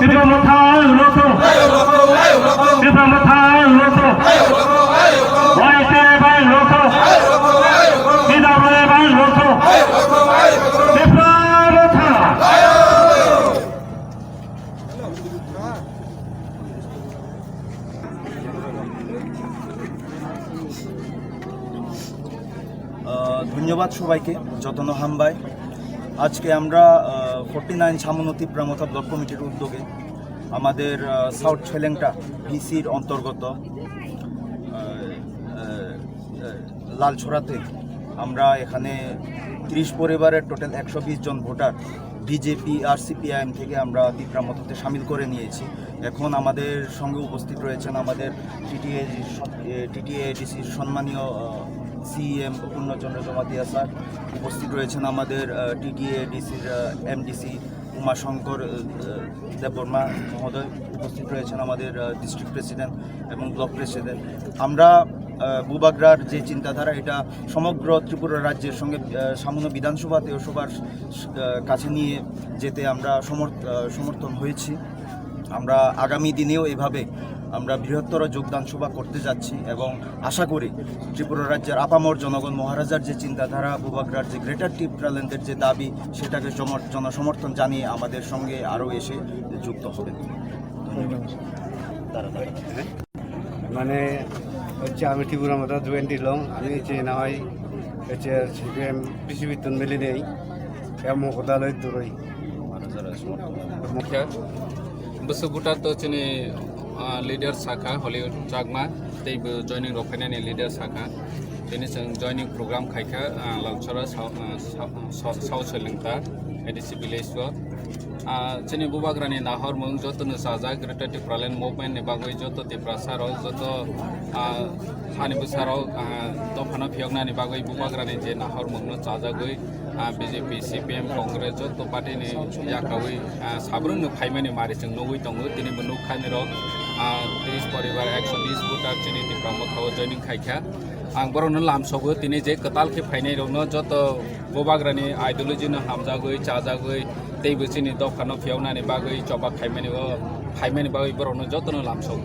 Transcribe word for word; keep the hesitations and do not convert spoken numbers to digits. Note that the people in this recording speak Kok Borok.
Tipra Motha loto. Tipra Motha loto. Y T F I loto. T W F I loto. Tipra Motha. আহ, ধন্যবাদ সবাইকে, যতন হামবাই। আজকে আমরা ফর্টি নাইন ছামনু তিপ্রা মথা ব্লক কমিটির উদ্যোগে আমাদের আহ, সাউথ ছয়লেংটা ভিসির অন্তর্গত আহ, আহ, আহ, লালছড়াতে আমরা এখানে তিরিশ পরিবারের টোটাল একশো বিশ জন ভোটার বিজেপি আর সিপিআইএম থেকে আমরা তিপ্রা মথাতে সামিল করে নিয়েছি। এখন আমাদের সঙ্গে উপস্থিত রয়েছেন আমাদের টিটিএ, টিটিএডিসির সম্মানীয় সিইএম পূর্ণচন্দ্র জমাতিয়া স্যার, উপস্থিত রয়েছেন আমাদের টিটিএডিসির এমডিসি উমাশঙ্কর আহ, দেববর্মা মহোদয়, উপস্থিত রয়েছেন আমাদের ডিস্ট্রিক্ট প্রেসিডেন্ট এবং ব্লক প্রেসিডেন্ট। আমরা আহ, বুবাগ্রার যে চিন্তাধারা, এটা সমগ্র ত্রিপুরা রাজ্যের সঙ্গে আহ, ছামনু বিধানসভাতেও সবার আহ, কাছে নিয়ে যেতে আমরা সমর্থ আহ, সমর্থন হয়েছি। আমরা আগামী দিনেও এভাবে আমরা বৃহত্তর যোগদান সভা করতে যাচ্ছি এবং আশা করি ত্রিপুরা রাজ্যের আপামর জনগণ মহারাজার যে চিন্তাধারা, বুবাগ্রার যে গ্রেটার টিপ্রাল্যান্ডের যে দাবি, সেটাকে জম-, জনসমর্থন জানিয়ে আমাদের সঙ্গে আরও এসে যুক্ত হবেন। ধন্যবাদ। মানে হচ্ছে আমি ত্রিপুরা মথা জয়েন্ট দিলাম, আমি হচ্ছে না হয় হচ্ছে সিপিএম পিসিবি তুন মিলি নেই, এমন কথা লই দূরই। Mukhe bwswk buta to chini, ah, leader sakha Hollywood Chakma, tei bo joining rok phainani leader sakha. Tini chwng joining program khaikha, ah, Lalchora South, ah, South, South, South Soilengta A D C village o. Ah, chini bubagrani nahormung jotono chajak, Greater Tipraland Movement ni bagwi joto Tiprasa rok, joto, ah, hani bwsa rok, ah, dophano phiyoknani bagwi bubagrani je nahormung no chajagwi, ah, B J P, C P M, Congress joto party ni yakawi, ah, sabrung no phaimani mari chwng nugwi tongo. Tini bo nukha nirok, ah, tris poribar ekso bis voter chini Tipra Motha o joining khaikha. Ang borokno lamsogo, tini je kwtal khe phainai rokno joto bubagrani ideology no hamjagwi, chajagwi, tei bo chini dophano phiyoknani bagwi choba khaimani o, phaimani bagwi borokno jotono lamsogo.